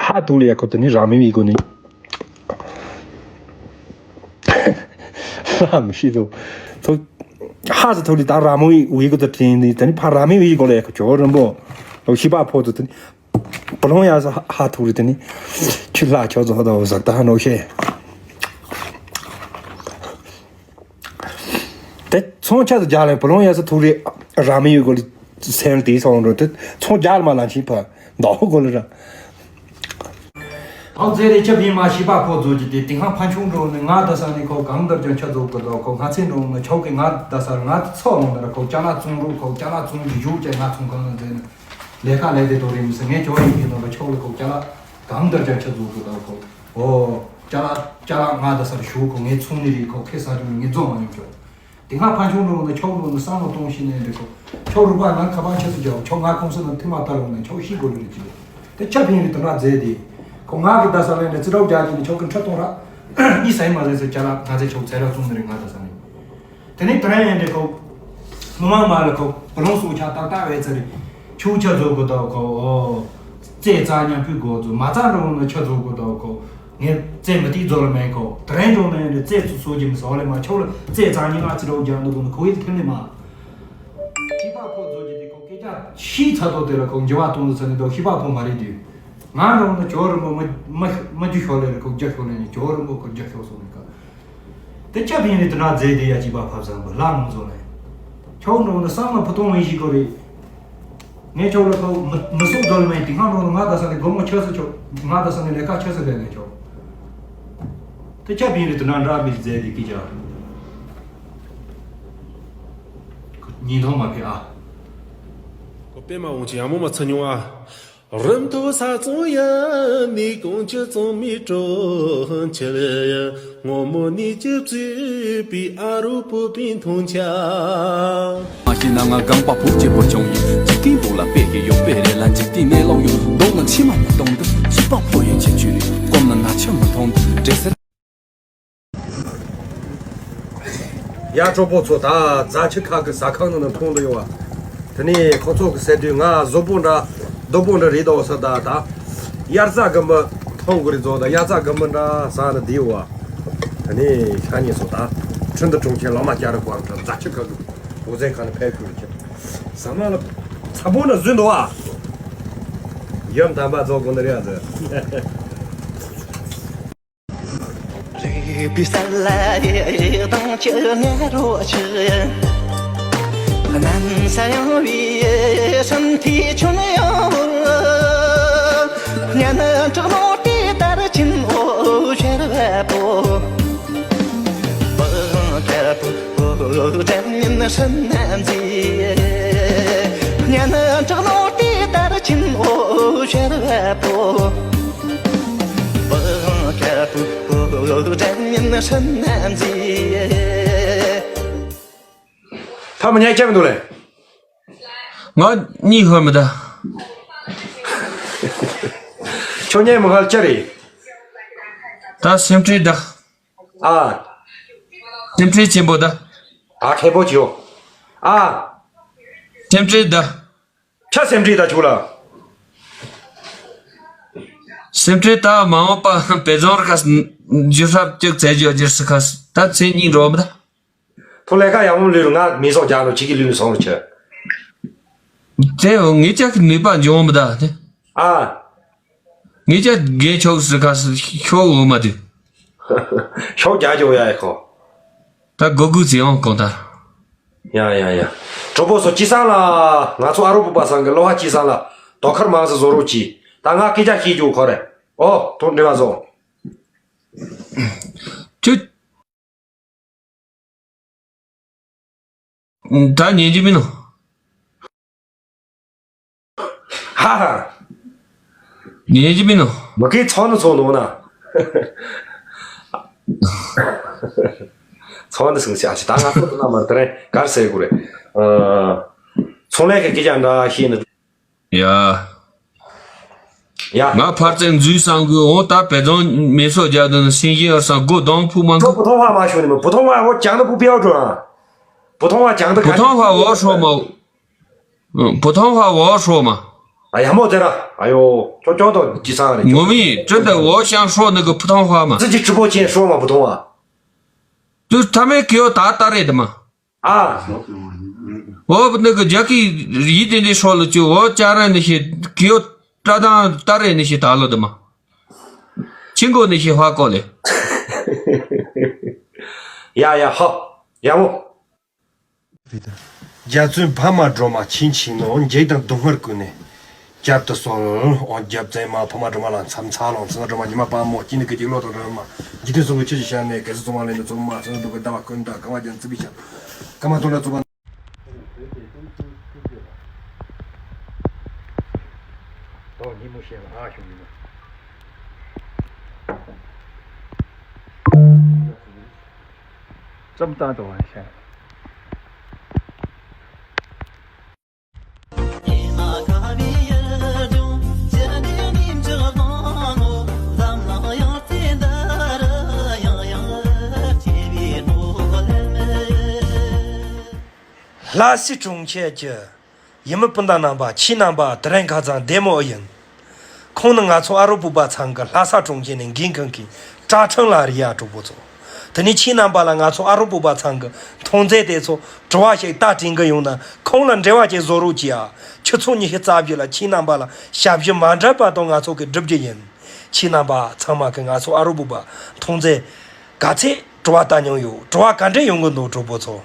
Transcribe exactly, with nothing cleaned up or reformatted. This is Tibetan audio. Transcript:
ཧ་ཐུག་ལ་ཡ་ཁོ་དེ་ནི་ར་མི་བི་གོ་ནི། ལ་མི་ཤི་དུ། ཐུག་ཧ་ཟི་ཐུག་ལི་ད་ར་མི་བི་གོ་དུ་དྲན་ནི་དེ་ནི་ཕ་ར་མི་བི་གོ་ལ་ཡ་ཁོ་ཇོ་རིན་པོ། ལོ་ཤི་པ་ཕོ་དུ་དེ་ནི། བུ་ལོང་ཡ་ས་ཧ་ཐུག་རི་དེ་ནི། ཁྱི་ལ་ཁྱོ་ཚོ་ཧ་ད་བ་ཟག་ད་ཧ་ནོ་ཤེ། དེ་ཚོང་ཆ་ཚ་རྒྱ་ལ་བུ་ལོང་ཡ་ས་ཐུག་རི་ར་མི་ཡོད་གོ་ལི་སེལ་དེ་སོང་རོ་དེ་ཚོང་རྒྱ་ལ་མ་ལ་ཕྱིན་ཕ་མདོག་གོ་ལི་ར། ཨོ་ཛེ་རེ་ཆབ་ཡིན་མ་ཤི་པ་ཕོ་ཛོ་ཅི་དེ་དེང་ཧ་ཕན་ཆུང་འགྲོ་ནི་ང་ད་ས་ནི་ཁོ་གང་ལྟར་ཀྱང་ཆ་ཛོ་གི་དོ་ཁོ་ང་ཚེ་འགྲོ་ནི་ཆོག་གི་ང་ད་ས་ང་ཚོ་འོང་ནི་ར་ཁོ་ཅ་ལག་ཙུང་རུ་ཁོ་ཅ་ལག་ཙུང་གི་ཡུག་ཅེ་ང་ཚོང་ཁང་ན་ཛེ་ནི། ལས་ཀ་ལས་དེ་དོ་རེད་མི་སྲིད་ངས་ཁྱོ་ཡིན་གི་ནོ་ར་ཆོག་ལ་ཁོ་ཅ་ལག་གང་ལྟར་ཀྱང་ཆ་ཛོ་གི་དོ་ཁོ། ཨོ་ཅ་ལག་ཅ་ལག་ང་ད་སར་ཞུ་ཁོ་ངས་ཚོང་ནི་རེད་ཁོ་ཁེ་ས་ཅུང་ངས་རྫོང་མ་ཡོང་ཁྱོ། དེ་སྔ་ཕན་ཆུང་འགྲོ་ན་ཆོག་འགྲོ་ན་བསམ་བློ་གཏོང་ཤེས་ནས་འདི་ཁོ། ཆོག་རུ་པ་ང་ཁ་པར་ཆེ་སུ་རྒྱག་ཆོག་ང་ཁོང་སུ་ན་ཐི་མ་ལྟ་རུང་ནས་ཆོག་ཤི་དགོས་ལུ་རེད་ཅི་ལོ། དེ་ཆ་ཕིང་རི་དུ་ན་རྫས་དེ། ཁོ་ང་གི་ད་ས་ལས་ནས་ཙི་རོག་རྒྱག་གི་ནས་ཆོག་གི་ཁྲི་གཏོང་ར། ཨི་སའི་མ་རེད་ཟེར་ཅ་ལག་ང་ཚེ་ཆོག་ཚེ་ར་བཙོང་ནི་རེད་ང་ད་ས་ནས། དེ་ནས་དེ་རིང་ཡིན་དེ་ཁོ། མི་མང་མ་ལ་ཁོ་བུ་ལོང་སོགས་ཆ་ཏག་ཏག་བས་ཚར་རེད། ཆུ་ཆ་བཟོ་དགོས་དོ་ཁོ། ཨོ། རྩེད་རྩ་ཉམས་ཕུད་དགོས་ཚོ་མ་རྩ་འགྲོ་ན་ཆ་བཟོ་དགོས་དོ་ཁོ། ངས་རྩེད་མི་ཏིག་བཟོ་ལ་མེད་ཁོ། དེ་རིང་འགྲོ་ན་ཡིན་དེ་རྩེད་ཚོ་སོ་ཀྱི་མི་སོགས་ལས་མ་ཆོག་ལ་རྩེད་རྩ་ཉི་མ་རྩེད་རོགས་རྒྱག་འདུག་དགོས་ན་ཁོ་ཡིད་ཐིམ་ནས་མ། ཤི་པ་ཕོ་བཟོ་རྒྱུ་དེ་ཁོ་སྐད་ཆ་ཤི་ཚ་དོ་དེ་ལ་ཁོ་འགྱུར་བ་གཏོང་དུ་ཚ་ནས་དོ་ཤི་པ་ཕོ་མ་རེད་དུས། ང་འགྲོ་ན་ཇོ་རིན་པོ་མི་མི་མི་རྒྱུ་ཤོར་ལེ་རེད་ཁོ་རྒྱ་ཤོར་ལེ་ནས་ཇོ་རིན་པོ་ཁོ་རྒྱ་ཤོར་སོང་ནས་ཁ། དེ་ཆ་ཕིང་རི་དུ་ན་རྫས་དེ་ཡ་གཅིག་པ་ཕབ་བཟང་པོ་ལ་མང་ཚོ་ལ། ཆོག་འགྲོ་ན་བསམ་བློ་བུ་ཐོང་བའི་ཞིག་གོ་རེད། ངས་ཆོག་ལ་ཁོ་མི་མི་སུག་རྫོལ་མེད་དེ་སྔ་འགྲོ་ན་ང་ད་ས་ནས་སྒོར་མོ་ཆོས་སུ་ཆོག་ང་ད་ས་ནས་ལས་ཀ་ཆོས་སུ་ལས་ནས་ཆོག་དེ་ཆ་ཕིང་རི་དུ་ན་འདྲ་མི་རྫས་དེ་ཀི་ཅག་ཉིན་ཐོང་མ་ཕེ་ཨ། ཁོ་པད་མ་འོང་ཅི་ཡང་མོ་མ་ཚ་མྱོང་ཨ། རིམ་མཐོ་ས་གཙང་ཡ། ནི་གོང་ཆུ་གཙང་མའི་གྲོང་ཁྱེར་ཡ། སྔོན་མོ་ནི་ཅི་བཙུགས་པའི་ཨ་རུ་བུ་པིན་མཐོང་ཆ། མ་ཤེས་ན་ང་གངས་པ་བུ་སྐྱེས་པོ་ཆུང་ཡིན། འཇིག་རྟེན་བུ་ལ་དཔེ་གི་ཡོད་པའི་རེ་ལ་འཇིག་རྟེན་མེ་ལོང་ཡོད། མདོག་ན་མཆི་མ་མི་གཏོང་དུ་ཤི་པ་ཕོ་ཡི་ཁྱད་ཆོས་རེད། སྐོམ་ན་ན་ཆུ་མི་མཐོང་དུ་འདྲེ་སེར། ཡ་གྲོགས་པོ་ཚོ་ད་རྫ་ཆུ་ཁ་གི་ཟ་ཁང་ནང་ནས་མཐོང་འདུག་ཡོད་བ། དེ་ནས་ཁོ་ཚོ་གི་ཟེར་དུས་ང་བཟོ་པོ་འདྲ་རྡོ་པོ་འདྲ་རེད་དོ་ས་ད་ད། དབྱར་རྩྭ་དགུན་འབུ་མཐོང་དགོས་རེད་ཚོ་ད་དབྱར་རྩྭ་དགུན་འབུ་འདྲ་ཟ་ནས་བསྡད་ཡོད་བ། དེ་ནས་ཤ་ཉེ་ཚོ་ད་ཁྲིན་ཏུ་གྲོང་ཁྱེར་ལོ་མ་བསྐྱར་རུ་བར་འདྲ་རྫ་ཆུ་ཁ་གི་འོ་ཟན་ཁ་ནས་ཕེབས་ཁུལ་གྱི་ཟ་མ་ལ་ཚ་པོ་ན་བཟོས་འདུག་བ། ཡུམ་དམ་པ་ཚོ་དགོངས་ནས་རེད་ཨ་ཙི། རིག་པའི་ས་ལ་ཡི་དྭངས་ཀྱི་ང་རོ་ཆུ། གནམ་ས་ཡངས་པའི་ཧྲིན་ཐི་ཆུ་ནི་ཡོད། གཉེན་དྲག་མོ་དེ་ལྟར་ཆེན་མོ་ཤར་བ་པོ། བུ་དཀར་པོ་དྲན་ཉིན་ཧྲིན་ན་མཛེས། གཉེན་དྲག་མོ་དེ་ལྟར་ཆེན་མོ་ཤར་བ་པོ། ཕ་མ་ཉལ་ཁྱབ་མི་འདུག་ལེ། ང་གཉིད་ཤོར་མི་ད། ཁྱོད་ཉལ་མི་ཁར་ཅི་རེད། ད་སེམས་ཁྲལ་ད། ཨ། སེམས་ཁྲལ་ཆེན་པོ་ད། ཨ་ཁེ་པོ་ཅིའོ། ཨ། སེམས་ཁྲལ་ད། ཆ་སེམས་ཁྲལ་ད་ཆུག་ལ། སེམས་ཁྲལ་ད་མ་འོངས་པ་བེ་རྫོང་ར་ཁ་ས་འཇུ་ཧྲབ་ཅིག་བཙལ་རྒྱུ་འགྱུར་སི་ཁ་ས་ད་ཚེ་གཉིས་འགྲོ་མི་ད། ཐོ་ལས་ཀ་ཡག་མོ་ལུས་རུ་ང་མི་སོགས་རྒྱག་ནོ་ཁྱི་གི་ལུས་སོང་རུ་ཆེ། དེ་འོ་ངེད་ཅག་གི་ནུས་པ་འཇོག་མི་ད་དེ། ཨ། ངེད་ཅག་རྒས་ཆོག་སི་ཁ་ས་ཤོག་འོ་མ་དེ། ཤོག་རྒྱག་རྒྱུ་ཡ་ཡ་ཁོ། ད་སྒོ་སྒུག་ཙི་ཡང་གང་ལྟར། ཡ་ཡ་ཡ། གྲོགས་པོ་ཚོ་སྐྱིད་སང་ལ། ང་ཚོ་ཨ་རོ་པུ་པ་སང་གི་ལོ་ཧ་སྐྱིད་སང་ལ། དོ་ཁར་མང་སེ་བཟོ་རོགས་གྱིས། ད་ང་སྐད་ཆ་བཤད་རྒྱུ་ཁོ་རེ། ཨོ་ཐུགས་འདྲི་བ་བཟོ། ཁྱོད། ད་ཉན་གྱི་མིན་ནོ། ཧ་ཧ། ཉན་གྱི་མིན་ནོ། མ་གི་ཚོགས་ནི་ཚོགས་ནོ་ན། ཚོགས་ནི་སེང་ཤ་ཞིག་ད་ང་ཚོ་ན་མ་དེ་རེད་གར་ཟེར་དགོས་རེད། ཨ། ཚོང་ལས་ཀྱི་སྐད་ཆ་འདྲ་ཤེས་ནི། ཡ། ཡ། ང་ཕར་ཙེ་འཛུལ་སང་གི་འོ་ད་བེ་ཙོང་མེ་སོ་རྒྱག་དུ་ནི་སེང་གེ་ཨར་སང་སྒོ་གདོང་ཕུག་མང་གི། བུ་ཐོང་བ་མ་ཤོད་ནི་མི་བུ་ཐོང་བ་འོ་ཅང་ནི་བུ་པེའོ་འགྲོ་ཨ། བུ་ཐོང་བ་ཅང་ནི་བུ་ཐོང་བ་འོ་ཧྲོ་མ། བུ་ཐོང་བ་འོ་ཧྲོ་མ། ཨ་ཡ་མོ་དེ་ར། ཨ་ཡོ། ཅོ་ཅོ་དང་ཅི་སང་རེད། 我们真的我想说那个普通话嘛。 自己直播间说嘛普通话。 就是他们给我打打人的嘛。 啊。 我那个 Jackie 一点点说了，就我家人那些给我炸弹打人那些打了的嘛，经过那些话过来。 ཡ་ཡ་ཧོ། ཡ་མོ། རྒྱ་བཙུན་ཕ་མ་སྒྲོལ་མ་ཆིན་ཆིན་ནོ་འཇིགས་དང་སྡུག་བསྔལ་ཀུན་ནས་བསྐྱབ་ཏུ་གསོལ། འོ་རྒྱལ་བཙུན་མ་ཕ་མ་སྒྲོལ་མ་ལ་མཚམས་ཚ་ལོང་ཚེ་ན་སྒྲོལ་མ་ཉི་མ་པ་མོ་སྐྱིད་ནི་སྐད་ཅིག་བློ་དང་སྒྲོལ་མ་འཇིག་རྟེན་གསུམ་གྱི་ཆོས་ཀྱི་ཞལ་ནས་གལ་སྲིད་གསུང་བ་ལེན་དུ་ཚོགས་མ་ཚེ་ན་སྡུག་གི་ཟླ་བ་ཀུན་ད་གང་བ་ཀྱང་བརྩི་བའི་ཞབས་ཀ་མ་ཐོན་ལ་ཚོགས་པ། ད་ཉིན་མོ་བཤད་ལ་ཨ་ཞུ་ཉིན་མོ། ཙམ་བཏང་དུ་བ་ཤ། ལྷ་སའི་གྲོང་ཁྱེར་གྱི་ཡུལ་མི་སྤུན་ཟླ་རྣམ་པ། ཁྱེད་རྣམ་པ་དེ་རིང་ཁ་སང་བདེ་མོ་ཨེ་ཡིན། ཁོང་ནི་ང་ཚོ་ཨ་རོ་བོད་པ་ཚང་གི་ལྷ་ས་གྲོང་ཁྱེར་ནས་འགན་འཁུར་མཁན་ཀྲ་ཁྲིན་ལགས་རེད་ཡ། གྲོགས་པོ་ཚོ། དེ་ནས་ཁྱེད་རྣམ་པ་ལ་ང་ཚོ་ཨ་རོ་བོད་པ་ཚང་གི་མཐོང་མཛད་དེ་ཚོ་དྲི་བ་ཞིག་ལྟ་དྲན་གི་ཡོང་ན་ཁོང་ལ་འབྲེལ་བ་ཅིག་བཟོ་རོགས་གྱིས་ཨ། ཆུ་ཚོད་ཉི་ཤུ་རྩ་བཞི་ལ་ཁྱེད་རྣམ་པ་ལ་ཞབས་ཕྱི་མ་འདྲ་བ་དང་ང་ཚོ་གི་སྒྲུབ་རྒྱུ་ཡིན། ཁྱེད་རྣམ་པ་ཚང་མ་གི་ང་ཚོ་ཨ་རོ་བོད་པ་མཐོང་མཛད་ག་ཚད་དྲི་བ་ལྟ་མྱོང་ཡོད། དྲི་བ་ག་འདྲ་ཡོང་གི་འདུག་གྲོགས་པོ་ཚོ།